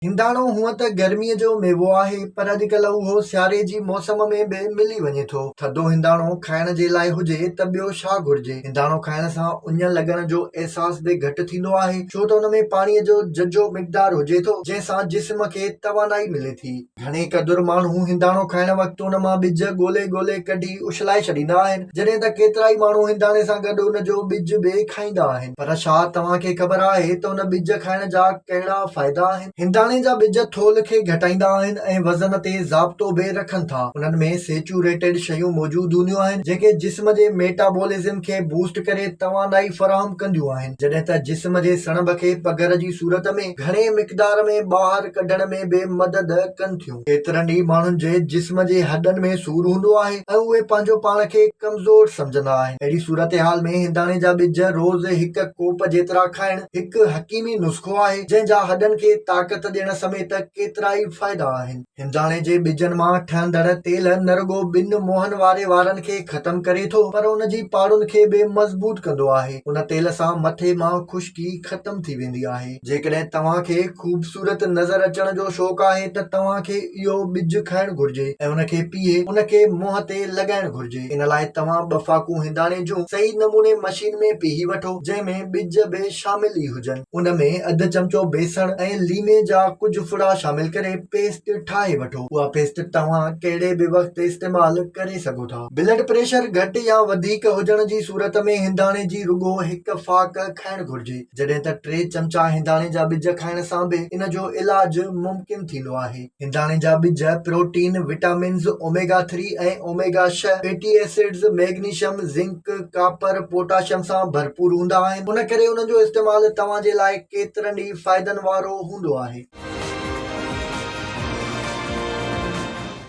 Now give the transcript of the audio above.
هنداڻو هونء ته گرميء جو ميوو آهي، پر اڄڪلهه اهو سياري جي موسم ۾ به ملي وڃي ٿو. ٿڌو هنداڻو کائڻ جي لاء هجي ته ٻيو ڇا گهرجي؟ هنداڻو کائڻ سان اڃ لڳڻ جو احساس به گهٽ ٿيندو آهي، ڇو ته ان ۾ پاڻيء جو ججهو مقدار هجي ٿو، جنهن سان جسم کي توانائي ملي ٿي. گهڻي قدر ماڻهو هنداڻو کائڻ وقت ان مان ٻج ڳولي ڳولي ڪڍي اڇلائي ڇڏيندا آهن، جڏهن ته ڪيترائي ماڻهو هنداڻي سان گڏ ان جو ٻج به کائيندا آهن. پر ڇا توهان کي خبر آهي ته ان ٻج کائڻ جا ڪهڙا فائدا آهن؟ هنداڻي جا ٻج ٿولهه کي گهٽائيندا آهن ۽ وزن تي ضابطو به رکن ٿا. انهن ۾ سيچوريٽيڊ شيون موجود هونديون آهن جيڪي جسم جي ميٽابولزم کي بوسٽ ڪري توانائي فراهم ڪنديون آهن جڏهن ته جسم جي سڻڀ کي پگهر جي صورت ۾ گهڻي مقدار ۾ ٻاهر ڪڍڻ ۾ به مدد ڪن ٿيون. ڪيترن ئي ماڻهن جي جسم جي هڏن ۾ سور هوندو آهي ۽ اهي پنهنجو پاڻ کي ڪمزور سمجهندا آهن. اهڙي صورتحال ۾ هنداڻي جا ٻج روز هڪ ڪوپ جيترا کائڻ هڪ حڪيمي نسخو آهي، جنهن جا هڏن کي طاقت ڏيڻ سميت ڪيترائي فائدا آهن. هنداڻي جي ٻجن مان ٺهندڙ تيل نه رڳو ٻن منهن واري وارن کي ختم ڪري ٿو پر ان جي پاڙن کي به مضبوط ڪندو آهي. ان تيل سان مٿي مان خشڪي ختم ٿي ويندي آهي. جيڪڏهن توهان کي خوبصورت نظر اچڻ جو شوق آهي ته توهان کي اهو ٻج کائڻ گهرجي ۽ ان کي پيهي ان کي منهن تي لڳائڻ گهرجي. ان لاء توهان ٻه ڦاڪون هنداڻي جون صحيح نموني مشين ۾ پيهي وٺو جنهن ۾ ٻج به شامل ئي هجن. ان ۾ اڌ چمچو بيسڻ ۽ ليمي جا ڪجهه ڦڙا شامل ڪري پيسٽ ٺاهي وٺو. اها پيسٽ توهان ڪهڙي به وقت استعمال ڪري سگهو ٿا. بلڊ پريشر گهٽ يا وڌيڪ هجڻ جي صورت ۾ هنداڻي جي رڳو هڪ ڦاڪ کائڻ گهرجي. جڏهن ته ٽي چمچا هنداڻي جا ٻج کائڻ سان به ان جو علاج ممڪن ٿيندو آهي. هنداڻي جا ٻج protein, vitamins, omega three ۽ omega ڇهه، fatty acids, magnesium, zinc, copper, potassium سان ڀرپور هوندا آهن، ان ڪري انهن جو استعمال توهان جي لاء ڪيترن ئي فائدن وارو هوندو آهي.